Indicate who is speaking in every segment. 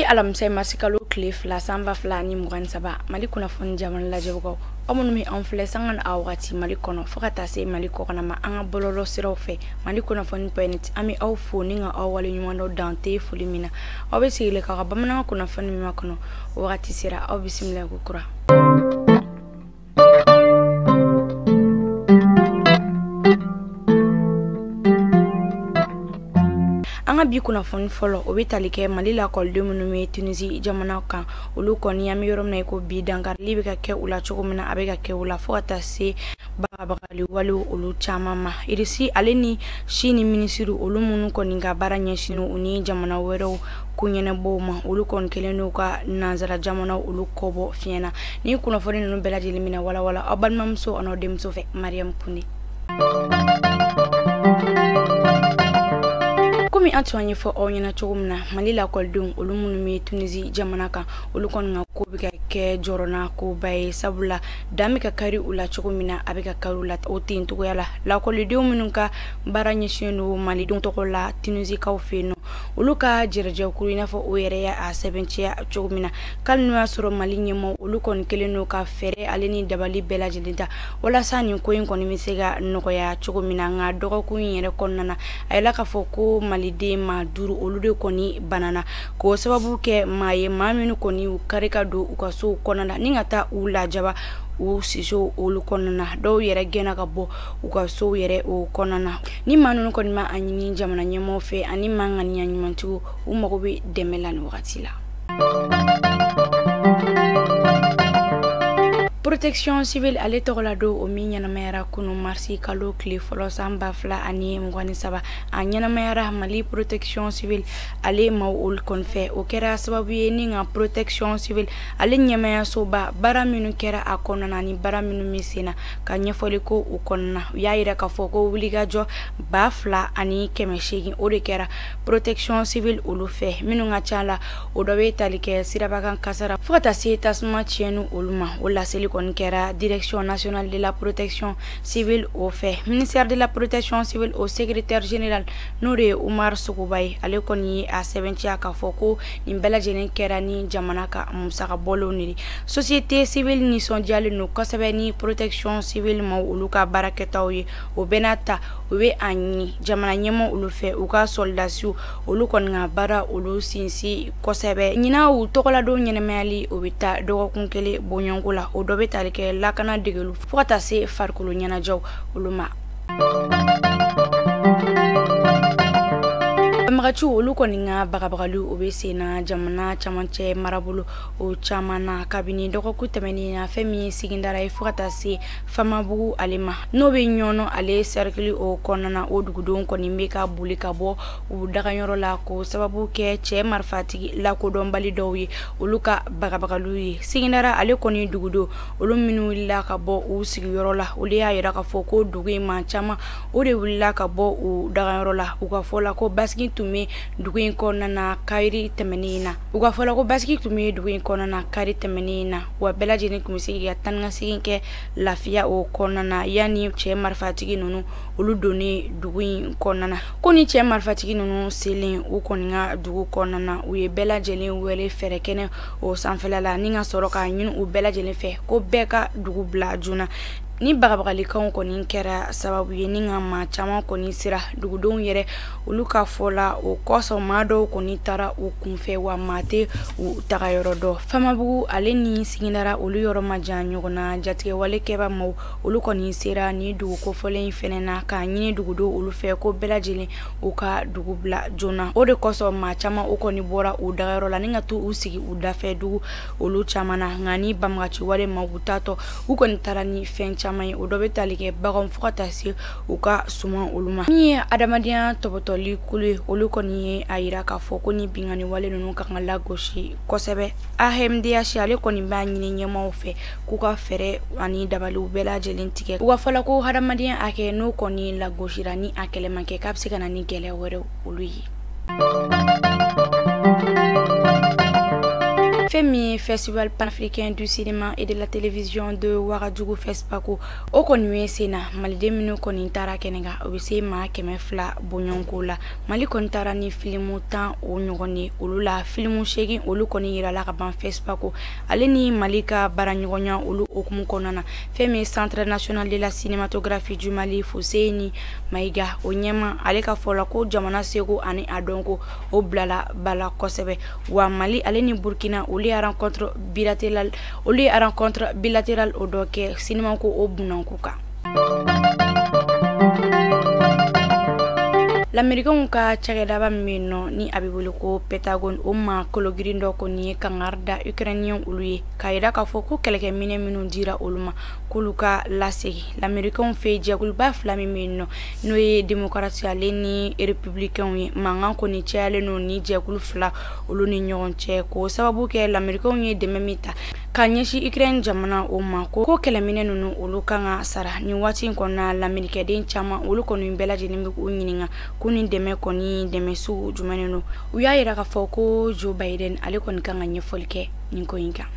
Speaker 1: Bi alamisa marisi kalo tile 2 san 2023 Mali kunnafoni jamana lajɛbagaw aw minnu bɛ an filɛ sanga ni a wagati Mali kɔnɔ fo ka taa se Mali kɔkana ma an ka bɔlɔlɔ siraw fɛ Mali kunnafoni point an bɛ aw fo ni ka aw wale ɲuman dɔn dan tɛ foli min na aw bɛ sigilen k'aw ka bamanankan kunnafoni min makɔnɔ o wagati sera aw bisimila ko kura. An ka bi kunnafoni fɔlɔ o bɛ tali kɛ Mali lakɔliden minnu bɛ Tunisie jamana kan olu kɔni an bɛ yɔrɔ min na i ko bi dankarili bɛ ka kɛ u la cogo min na a bɛ ka kɛ u la fo ka taa se bagabagali walew olu caman ma. Irisi ale ni Chine minisiri olu minnu kɔni ka baara ɲɛsinnen u ni jamana wɛrɛw ko ɲɛnabɔw ma olu kɔni kɛlen n'u ka nansara jamanaw olu kɔbɔ fiɲɛ na. Ni kunnafoni ninnu bɛɛ lajɛlen bɛna walawala aw balimamuso an'aw denmuso fɛ Mariam Kone. Komi an tun y'a ɲɛfɔ aw ɲɛna cogo min na Mali lakɔlidenw olu minnu bɛ Tunisie jamana kan olu kɔni ka ko bɛ ka kɛ jɔrɔna koba ye sabula dan bɛ ka kari u la cogo min na a bɛ ka kari u la o ten cogoya la. Lakɔlidenw minnu ka baara ɲɛsinnen don malidenw tɔgɔ la Tunisikaw fɛ yen nɔ olu ka jɛrɛjɛkulu i n'a fɔ o yɛrɛ y'a sɛbɛntiya cogo min na k'ale n'o y'a sɔrɔ Mali ɲɛmaaw olu kɔni kɛlen don ka fɛɛrɛ ale ni dabali bɛɛ lajɛlen ta walasa nin ko in kɔni bɛ se ka nɔgɔya cogo min na. Nka dɔgɔkun in yɛrɛ kɔnɔna na a yɛlɛ k'a fɔ ko maliden maa 5 olu de kɔni banana k'o sababu kɛ maa ye maa minnu kɔni y'u kari ka don u ka sow kɔnɔna na ni ka taa u lajaba u siso olu kɔnɔna na. Dɔw yɛrɛ gɛnna ka bɔ u ka sow yɛrɛ o kɔnɔna na. Ni maa ninnu kɔni ma a ɲini jamana ɲɛmaaw fɛ ani maa ŋaniya ɲumantigiw u mago bɛ dɛmɛ la nin wagati la. Protection civile ale tɔgɔla don o min ɲɛnamayara kunu marisi kalo tile fɔlɔ san 2023 a ɲɛnamayara Mali protection civile ale maaw olu kɔni fɛ. O kɛra sababu ye ni ka protection civile ale ɲɛmayasoba baara minnu kɛra a kɔnɔna na ni baara minnu bɛ sen na ka ɲɛfɔli ko u kɔnɔna na. U y'a yira k'a fɔ ko wulikajɔ 2800 o de kɛra protection civile olu fɛ minnu ka ca la o dɔ bɛ tali kɛ sirabakan kasara fo ka taa se tasuma tiɲɛni olu ma. O laseli kɔni kɛra direction nationale de la protection civile o fɛ. Ministère de la protection civile au secrétaire général n'o de ye Umar Sogoba ye ale kɔni ye a sɛbɛntiya k'a fɔ ko nin bɛɛ lajɛlen kɛra ni jamana ka musaka bɔlenw de ye. Société civile nisɔndiyalen don kosɛbɛ ni protection civile maaw olu ka baarakɛtaw ye. O bɛɛ n'a ta u bɛ a ɲini jamana ɲɛmaaw olu fɛ u ka soldasiw olu kɔni ka baara olu sinsin kosɛbɛ. Ɲinan u tɔgɔladon ɲɛnɛmayali o bɛ taa dɔgɔkun kelen bɔɲɔgɔnko la o dɔ bɛ tali kɛ lakana degeliw fo ka taa se farikolo ɲɛnajɛw olu ma. Banbagaciw olu kɔni ka bagabagali o bɛ sen na jamana camancɛ marabolo o caman na kabini dɔgɔkun tɛmɛnen na fɛn min ye sigindara ye fo ka taa se Famabugu ale ma n'o bɛ Ɲɔnɔ ale cercle o kɔnɔna na. O dugudenw kɔni bɛ ka boli ka bɔ u dagayɔrɔ la k'o sababu kɛ cɛ marifatigi lakodɔnbali dɔw ye olu ka bagabagaliw ye. Sigindara ale kɔni dugudenw olu minnu wulila ka bɔ u sigiyɔrɔ la olu y'a yira k'a fɔ ko dugu in maa caman o de wulila ka bɔ u dagayɔrɔ la. U ka fɔ la ko basigi tun bɛ dugu in kɔnɔna na kari tɛmɛnen na. U ka fɔ la ko basigi tun bɛ dugu in kɔnɔna na kari tɛmɛnen na wa bɛɛ lajɛlen tun bɛ se ka taa ni ka segin kɛ lafiya o kɔnɔna na yanni cɛ marifatigi ninnu olu donnen dugu in kɔnɔna na. Ko ni cɛ marifatigi ninnu selen u kɔni ka dugu kɔnɔna na u ye bɛɛ lajɛlen wele fɛɛrɛ kɛnɛ o sanfɛla la ni ka sɔrɔ k'a ɲini u bɛɛ lajɛlen fɛ ko bɛɛ ka dugu bila joona. Ni bagabagalikanw kɔni kɛra sababu ye ni ka maa caman kɔni sera dugudenw yɛrɛ olu ka fɔ la o kɔsɔn maa dɔw kɔni taara u kunfɛ wa maa tɛ u tagayɔrɔ dɔn. Famabugu ale ni sigindara olu yɔrɔ ma jan ɲɔgɔn na. Jatigɛwale kɛba maaw olu kɔni sera ni dugu kofɔlen in fɛnɛ na k'a ɲini dugudenw olu fɛ ko bɛɛ lajɛlen u ka dugu bila joona. O de kɔsɔn maa caman o kɔni bɔra u dagayɔrɔ la ni ka t'u sigi u dafɛ dugu olu caman na. Nka ni banbagaciwale maaw u taatɔ u kɔni taara ni fɛn caman ye o dɔ bɛ tali kɛ baganw fo ka taa se u ka suman olu ma. Min ye adamadenya tɔbɔtɔli kulu ye olu kɔni ye a yira k'a fɔ ko ni binkanni wale ninnu kan ka lagosi kosɛbɛ. AMDH ale kɔni b'a ɲini ɲɛmaaw fɛ k'u ka fɛɛrɛ ani dabaliw bɛɛ lajɛlen tigɛ. U ka fɔ la ko hadamadenya hakɛ n'o kɔni lagosira ni a kɛlɛ ma kɛ k'a bɛ se ka na ni gɛlɛya wɛrɛw olu ye. Fɛn Fɛn min ye Festival panafricain du cinéma et de la télévision de Ouagadougou, FESPACO, o kɔni ye sen na. Maliden minnu kɔni taara kɛnɛ kan, o bɛ se maa 200 bɔɲɔgɔnko la. Mali kɔni taara ni filimu 10 o ɲɔgɔn ye. Olu la filimu 8 olu kɔni yirala ka ban FESPACO ale ni Mali ka baaraɲɔgɔnya olu hukumu kɔnɔna na. Fɛn min ye Centre national de la cinématographie du Mali, Fuseni Mayiga, o ɲɛma, ale ka fɔ la ko jamana seko ani a dɔnko o bilala ba la kosɛbɛ. Wa Mali ale ni Burkina, olu ye rencontre bilatérale o dɔ kɛ sinima ko o bunanko kan. Lamerikanw ka cakɛdaba min bɛ yen nɔ ni a bɛ wele ko Pentagone, o ma kologirin dɔ kɔni ye kangari da Ukrainien olu ye, k'a yira k'a fɔ ko kɛlɛkɛminɛ minnu dira olu ma, k'olu ka lasegin. Lamerikanw fɛ yen, jɛkuluba fila min bɛ yen nɔ, n'o ye démocrate ale ni républicain ye, mankan kɔni cayalen don ni jɛkulu fila olu ni ɲɔgɔn cɛ, k'o sababu kɛ lamerikanw ye dɛmɛ min ta ka ɲɛsin Ukraine jamana o ma, ko kɛlɛminɛ ninnu olu kan ka sara. Nin waati in kɔnɔna, lamerikɛden caman olu kɔni bɛɛ lajɛlen bɛ k'u ɲininka ko nin dɛmɛ kɔni dɛmɛ sugu jumɛn don. U y'a yira k'a fɔ ko Joe Biden ale kɔni kan ka ɲɛfɔli kɛ nin ko in kan.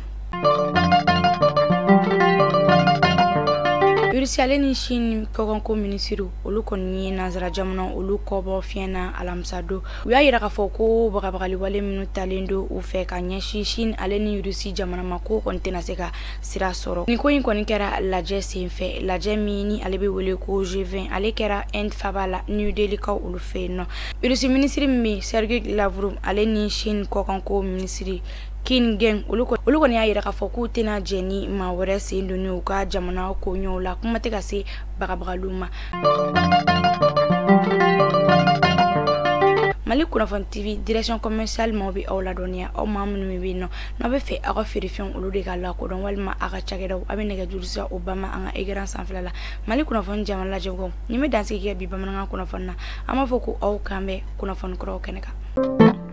Speaker 1: Russie ale ni Chine kɔkanko minisiriw olu kɔni ye nansara jamana olu kɔbɔ fiɲɛ na alamisa don. U y'a yira k'a fɔ ko bagabagaliwale minnu talen don u fɛ ka ɲɛsin Chine ale ni Russie jamana ma, ko kɔni tɛna se ka sira sɔrɔ. Nin ko in kɔni kɛra lajɛ senfɛ, lajɛ min ni ale bɛ wele ko G20, ale kɛra Inde faba la, New Delhi kaw olu fɛ yen nɔ. Russie minisiri min bɛ Sergei Lavrov ale ni Chine kɔkanko minisiri Qin Gang, olu kɔni y'a yira k'a fɔ k'u tɛna jɛ ni maa wɛrɛ sen donni u ka jamana koɲɛw la, kuma tɛ ka se bagabagaliw ma. Mali Kunnafoni TV direction commerciale maaw bɛ aw ladɔnniya, aw maa minnu bɛ yen nɔ n'aw bɛ fɛ aw ka feerefɛnw olu de ka lakodɔn walima aw ka cakɛdaw, a bɛ nɛgɛjuru sira o ba ma an ka écran sanfɛla la. Mali Kunnafoni jamana lajɛbagaw, nin bɛ dansigi kɛ bi bamanankan kunnafoni na. An b'a fɔ ko aw kan bɛn kunnafoni kuraw kɛnɛ kan.